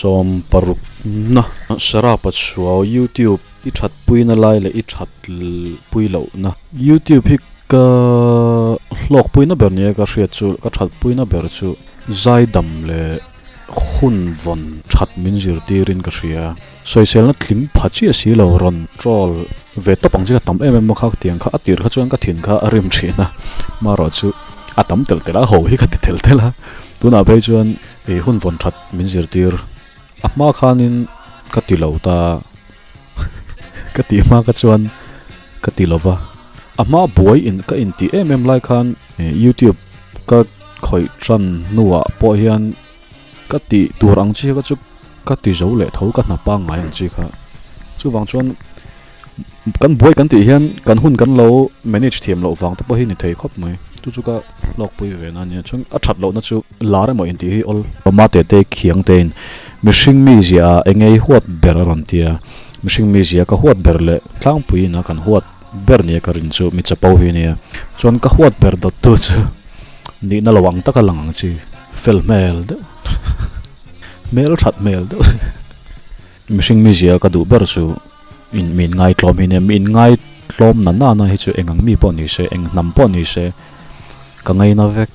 Sawmparuk na Sarah Pachuau YouTube i that puina lai leh i that pui lohna. YouTube hi ka hlawk puina ber nia ka hriat chu ka that puina ber chu zaidam leh hun vawn that min zirtirin ka hria. Sawiselna tling pha chiah si lo rawn troll ve tawp ang chi kha tam em em a kha tiang kha a tir kha chuan ka thin kha a rim thin a marawh chu a tam telh telh a a ho hi ka ti telh telh a tunah phei chuan ih hun vawn that min zirtir a hma khanin ka ti lo ta ka tih hma kha chuan ka ti lo va a hma buai in ka intih em em lai khan youtube ka khawih tan hnuah pawh hian. Ka tih tur ang chi kha chu ka ti zo leh tho ka hna pangngai ang chi kha. Chuvang chuan kan buai kan tih hian kan hun kan lo manage thiam loh vang te pawh hi ni thei khawp mai. Chu chu ka hlawkpui ve na ania. Chuan a that lohna chu lar emaw intih hi awl. Awma te te khiang tein mihring mizia ah eng ei huat ber a rawn ti a. Mihring mizia ka huat ber leh tlangpui ina kan huat ber nia ka rin chu mi chapo hi ania. Chuan ka huat ber dawttu chu nihna lo ang taka lang ang chi. Fel hmel deuh hmel that hmel deuh mihring mizia ka duh ber chu in mi inngai tlawm hi nia mi inngai tlawm na na na hi chu eng ang mi pawh ni se eng hnam pawh ni se ka ngaina vek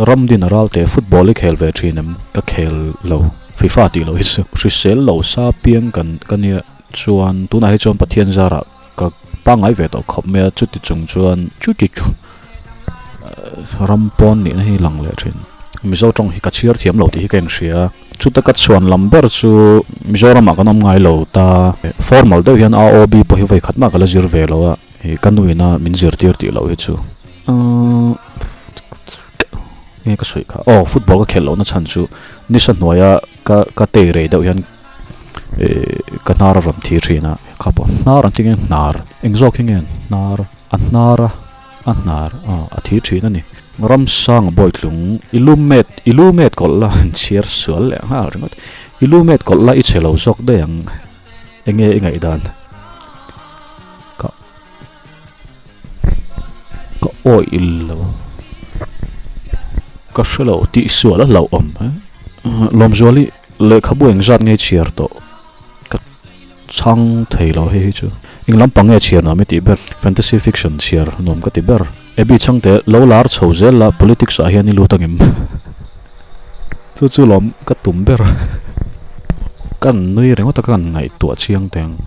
ram din a ral teh football i khel ve thin em ka khel lo FIFA tih loh hi chu hrisel lo sa piang kan ka nia chuan tunah hi chuan Pathian zarah Ka pangngai ve tawh khawp mai a, chuti chung chuan chuti chu ram pawn nihna hi lang leh thin. Mizo tawng hi ka chhiar thiam lo tih hi ka inhria a, chuta ka chhuan lam ber chu Mizoramah kan awm ngai lo ta. Formal deuh hian AOB pawh hi vawi khat mah ka la zir ve lo a, ka nuina min zirtir tih loh hi chu. Nge ka sawi kha, aw football ka khelh lohna chhan chu nisa hnuaia ka ka tei rei deuh hian eh ka hnar a rawn thi thin a kha pawh hnar ang chi nge hnar eng zawk hi nge hnar a hnar a a hnar aw a thi thin a ni ramsang bawitlung i lu met i lu met kawlh la an chhiar sual leh nghal ringawt i lu met kawlh la i chhe lo zawk daih ang eng nge i ngaihdan ka ka awih lo ka hre lo tih sual a hlauhawm lawmzuali. Lehkhabu engzat nge chhiar tawh ka chhang thei lo hei hi chu. Eng lampang nge chhiar nuam i tih ber? Fantasy fiction chhiar nuam ka ti ber. Abby chhangte lo lar chho zel la politics ah hian i lut angem? Chu chu lawm ka tum ber. Kan nui ringawt a ka kan ngaihtuah chiang teh ang.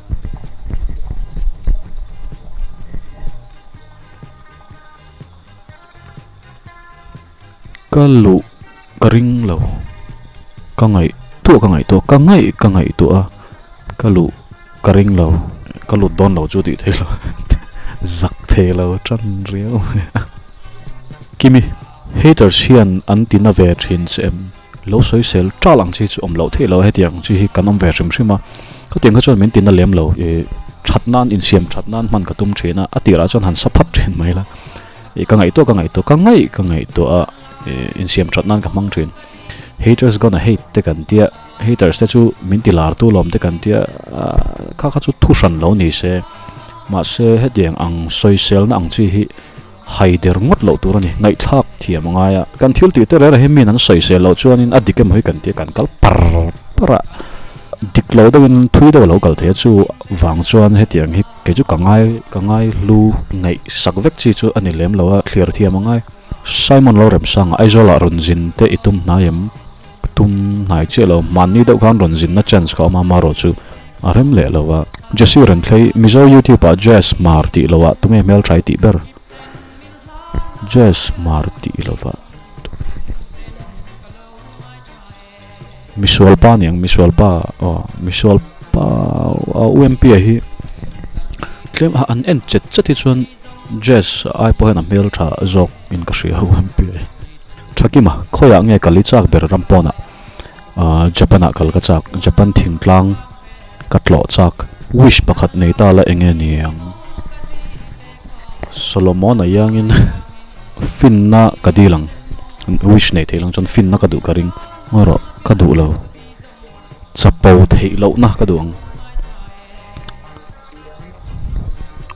Ka luh ka ring lo ka ngaihtuah ka ngaihtuah ka ngaih ka ngaihtuah a ka luh ka ring lo ka lut dawn lo chu tih theih lo zak thei lo tan riau mai a Kimi haters hian an ti na ve thin che em lo sawi sel tal ang chi chu awm loh theih lo hetiang chi hi kan awm ve hrim hrim a khatiang kha chuan min ti na lem lo ih that nan insiam that nan hman ka tum thin a a tirah chuan han sa phat thin mai la ih ka ngaihtuah ka ngaihtuah ka ngaih ka ngaihtuah a. Insiam that nan ka hmang thin. Haters gonna hate te kan tia, haters te chu min ti lar tu lawm te kan tia, kha kha chu thu hran lo ni se. Mahse hetiang ang sawiselna ang chi hi hai der ngawt loh tur a ni, ngaihthlak thiam a ngai a. Kan thil tih te reng reng hi min an sawisel loh chuanin a dik emaw hi kan tia kan kal par par a, dik lo deuhin thui deuh a lo kal thei a chu vang chuan hetiang hi kei chu ka ngai ka ngai hlu ngaihsak vek chi chu a ni lem lo a, thlir thiam a ngai. Simon lo remsanga Aizawlah rawn zin te i tum hnai em? Ka tum hnai chiah lo, mahni deuh khan rawn zinna chance ka awm a, amarawh chu a rem leh lo a. Jesse Renthlei, Mizo YouTube ah Jazz Hmar tih lo ah tunge hmeltha i tih ber? Jazz Hmar tih lo ah Misual pa niang, misual pa aw misual pa UMP a hi tlem a an en chet chet hi chuan Jazz ai pawh hian a hmel tha zawk in ka hria UMP a hi. Thakima, khawiah nge kal i chak ber ram pawnah? Ahh Japan ah kal ka chak, Japan thingtlang ka tlawh chak. Wish pakhat nei ta la enge niang? Solomon a iangin finna ka dil ang, wish nei theih lang chuan finna ka duh ka ring. Ngaw rawh, ka duh lo. Chapo theih lohna ka duh ang.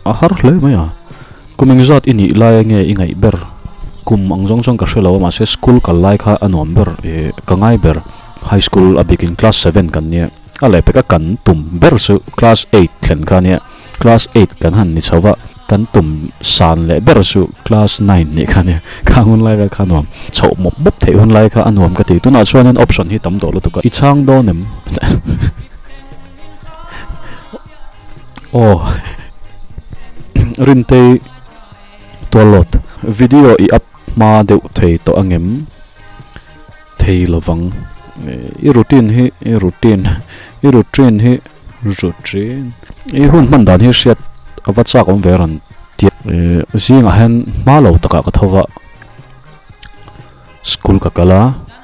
A har hle mai a. Kum engzat i nih lai nge i ngaih ber? Kum ang zawng chuan ka hre lo a, mahse school kal lai kha a nuam ber, ka ngai ber. High school a bikin class seven kan nia a lehpek a kan tum ber chu class eight thlen kha ania class eight kan han ni chho va kan tum san leh ber chu class nine nih kha ania khang hun lai vel kha a nuam chhoh mawp mawp theih hun lai kha a nuam ka ti tunah chuanin option hi tam tawh lutuk a i chhang dawn em aw Rintei tuallawt video i up hma deuh thei tawh angem. Thei lovang. I routine hi i routine i routine hi routine i hun hman dan hi hriat a va chak awm ve rawn ti zingah hian hma lo takah ka tho va school ka kal a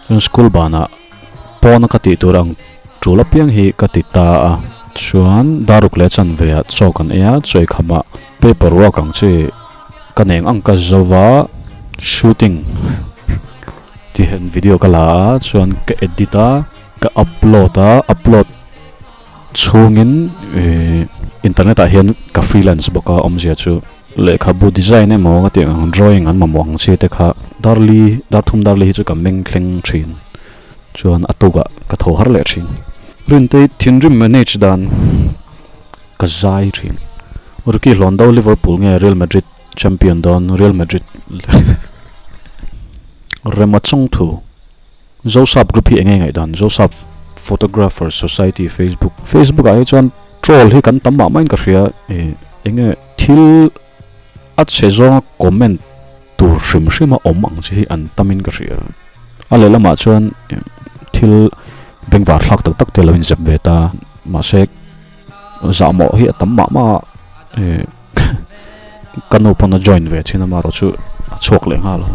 chuan school banah pawna ka tih tur ang tul apiang hi ka ti ta a chuan daruk leh chanve ah chaw kan ei a chaw eikham ah paper work ang chi ka neng ang ka zo va shooting. Tihian video ka la a chuan ka edit a ka upload a upload chhungin ihh internet ah hian ka freelance bawk a awmzia chu lehkhabu design emaw ka tih ang drawing an mamawh ang chi te kha darli dar thum darli hi chu ka meng thleng thin chuan a tukah ka tho har leh thin. Rintei thinrim manage dan ka zai thin. Ricky Hlawndo Liverpool nge Real Madrid? Champion dawn Real Madrid Rema Chawngthu Zosap group hi enge ngaihdan Zosap Photographer Society Facebook Facebook ah hi chuan troll hi kan tam mah mah in ka hria ih enge thil a chhe zawnga comment tur hrim hrim a awm ang chi hi an tam in ka hria a lehlamah chuan thil bengvar thlak tak tak te lo inzep ve ta mahse zahmawh hi a tam mah mah a ih. Ka nu pawn a join ve thin a marawh chu a chhuak leh nghal a.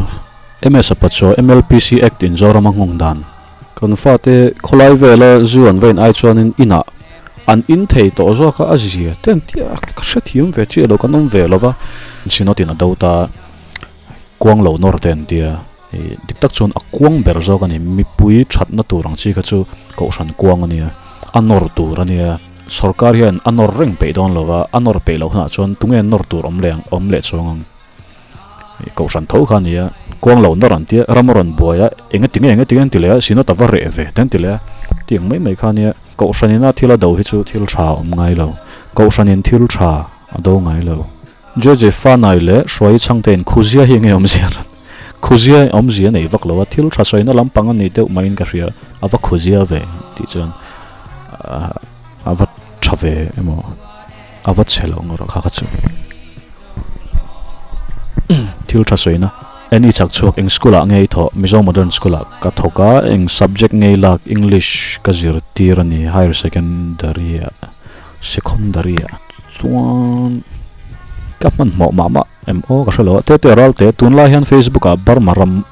MS a pachaw MLPC Act in Zoram a nghawng dan. Kan fate khawlai vela zu an vein ai chuanin inah an in thei tawh zawk a, a zia te an ti a, ka hrethiam ve chiah lo, kan awm ve lo va. Synod in a do ta kuang lo nawr te an tia, ih dik tak chuan a kuang ber zawk a ni, mipui thatna tur ang chi kha chu kohhran kuang a nia, a nawr tur a nia. Sorkar hian a nawr reng peih dawn lo va, a nawr peih loh hunah chuan tunge nawr tur awm leh ang, awm leh chuang ang. Kohhran tho kha a ni a, kuang lo nawr an tia, ram a rawn buai a, eng ati nge eng ati nge an ti leh a, Synod a va reh ve te an ti leh a, tiang mai mai kha a nia. Kohhran ina thil a do hi chu thil tha a awm ngai lo, Kohhran in thil tha a do ngai lo. JJ Fanai leh Hruai Chhangte in Khuzia hi enge awmzia ran? Khuzia awmzia nei vak lo a, thil tha sawina lampang a ni deuh maiin ka hria, a va khuzia ve tih chuan a va tha ve emaw a va chhe lo ngawrh kha kha chu. Thil tha sawina Annie chak chhuak eng school ah nge i thawh? Mizo Modern School ah ka thawk a, eng subject nge i lak? English ka zirtir a ni, Higher Secondary ah Secondary ah. Chuan ka hmanhmawh mah mah em aw ka hre lo a, Tete Ralte tunlai hian Facebook ah Burma ram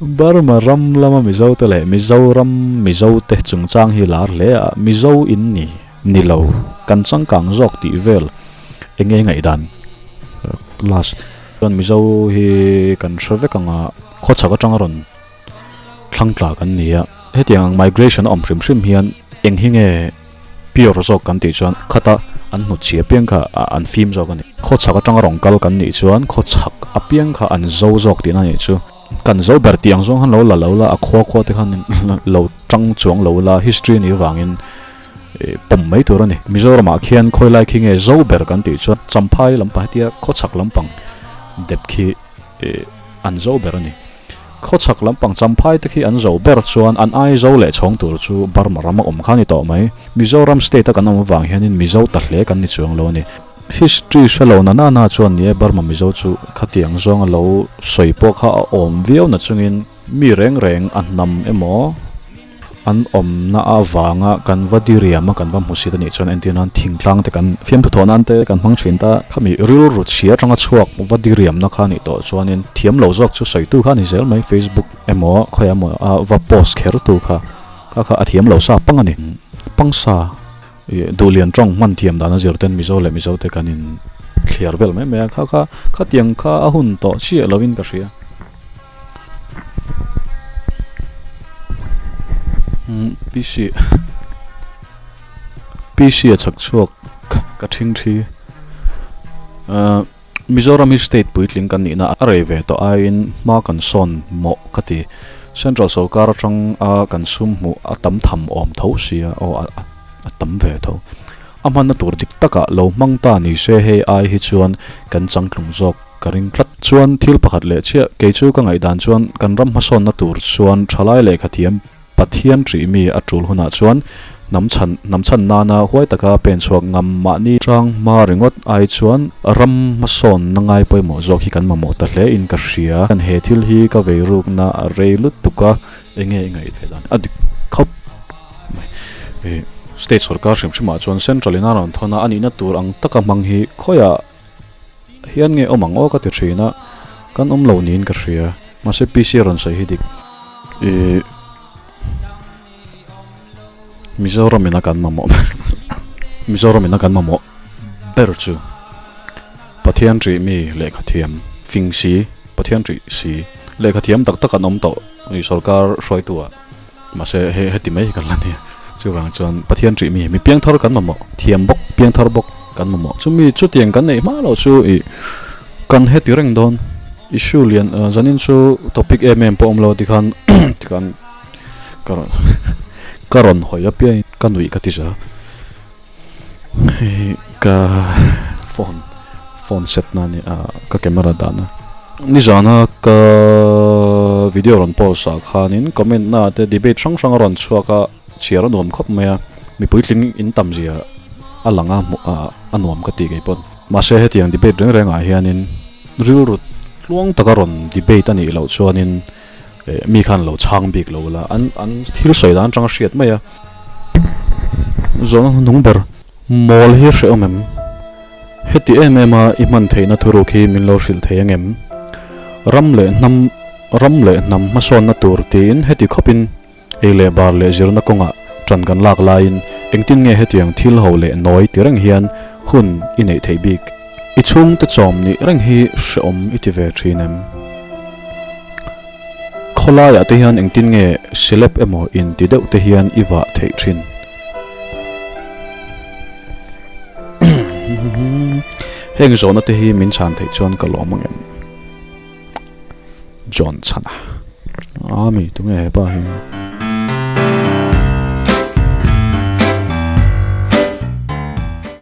Burma ram lama Mizo te leh Mizoram Mizo te chungchang hi lar hle a, Mizo in ni ni lo kan changkang zawk tih vel eng nge ngaihdan last chuan Mizo hi kan hre vek ang a, khawchhak atanga rawn thlang tla kan ni a, hetiang ang migration a awm hrim hrim hian eng hi nge pure zawk kan tih chuan khata an hnut chhi apiang kha an fim zawk a ni. Khawchhak atanga rawn kal kan nih chuan khawchhak apiang kha an zo zawk tihna a nih chu. Kan zo ber tih ang zawng khan lo la lo la, a khua khua te khan lo tang chuang lo la, history a nih avangin pawm mai tur a ni. Mizoramah khian khawilai khi nge zo ber kan tih chuan Champhai lampang hetia khawchhak lampang dep khi an zo ber a ni. Khawchhak lampang Champhai te khi an zo ber chuan an ai zo leh chhawng tur chu Burma ram a awm kha a ni tawh mai. Mizoram state a kan awm avang hianin Mizo ta hle kan ni chuang lo a ni. History hre lo na na na chuan ni e Burma Mizo chu khatiang zawng a lo sawi pawh kha a awm viau na chungin mi reng reng a hnam emaw An awmna avanga kan va diriam a, kan va hmu sit a nih chuan entir nan thingtlang te kan fiamthu thawh nan te kan hmang thin ta. Khami rilru chhia atanga chhuak va diriamna kha a nih tawh chuanin thiam lo zawk chu sawitu kha a ni zel mai. Facebook emaw khawiah emaw a va post kher tu kha kha kha a thiam lo sa pang a ni. Pangsa duhlian tawng hman thiam dan a zir ten Mizo leh Mizo te kan in thliar vel mai mai a, kha kha khatiang kha a hun tawh chiah lovin ka hria. PC PC a chhak chhuak ka thing thi ahh Mizoram hi state puitling kan nihna a rei ve tawh aiin hma kan sawn mawh ka ti. Central sawrkar atang a kan sum hmuh a tam tham awm tho sia aw a tam ve tho. A hmanna tur dik takah lo hmang ta ni se hei ai hi chuan kan changtlung zawk ka ring tlat. Chuan thil pakhat leh chiah kei chu ka ngaihdan chuan kan ram hmasawnna tur chuan thalai lehkha thiam Pathian ṭih mi a ṭul hunah chuan hnam chhan hnam chhan nana huai taka pen chhuak ngam mahni ṭang hma ringawt ai chuan ram hmasawnna ngai pawimawh zawk hi kan mamawh ta hle in ka hria. He thil hi ka vei rukna a rei lutuk a, enge i ngaih ve dan a dik khawp mai. State sorkar hrim hrimah chuan Central in a rawn thawn a, a nihna tur ang taka hmang hi khawiah hian nge awm ang aw ka ti thin a, kan awm lo niin ka hria, mahse PC rawn sawi hi dik. Ih Mizoram ina kan mamawh ber Mizoram ina kan mamawh ber chu Pathian ṭih mi lehkha thiam fing si Pathian ṭih si lehkha thiam tak tak an awm tawh ih sorkar hruaitu ah mahse he heti mai hi kan la nia chuvang chuan Pathian ṭih mi mi piangthar kan mamawh thiam bawk piangthar bawk kan mamawh chumi chutiang kan neih hma loh chu ih kan heti reng dawn. Issue lian zanin chu topic em em pawh awm lo tikhan tikhan ka rawn ka rawn hawi apiangin ka nuih ka ti za hei ka phone phone set na ania ka camera dahna nizana ka video rawn post ah khanin comment na te debate hrang hrang a rawn chhuak a chhiar a nuam khawp mai a mipui tling in tam zia a lang a hmuh a nuam ka ti kei pawn mahse hetiang debate reng reng ah hianin. Rilru tluang taka rawn debate a nih loh chuanin mi khan lo chhang bik lo la, an an thil sawi dan atanga hriat mai a. Zawhna hnung ber, mawl hi hrehawm em? Heti em em a i hman theihna thuruk hi min lo hrilh thei ang em? Ram leh hnam ram leh hnam hmasawnna tur tiin heti khawpin Ei leh bar leh zirna kawngah ṭan kan lak laiin engtin nge hetiang thil ho leh nawi ti reng hian hun i neih theih bik? I chhungte chawm nih reng hi hrehawm i ti ve ṭhin em? Khawlaiah te hian engtin nge celeb emaw inti deuh te hian i vah theih ṭhin? Heng zawhna te hi min chhan theih chuan ka lawm ang em? John Chhana. A mi tunge hepa hi.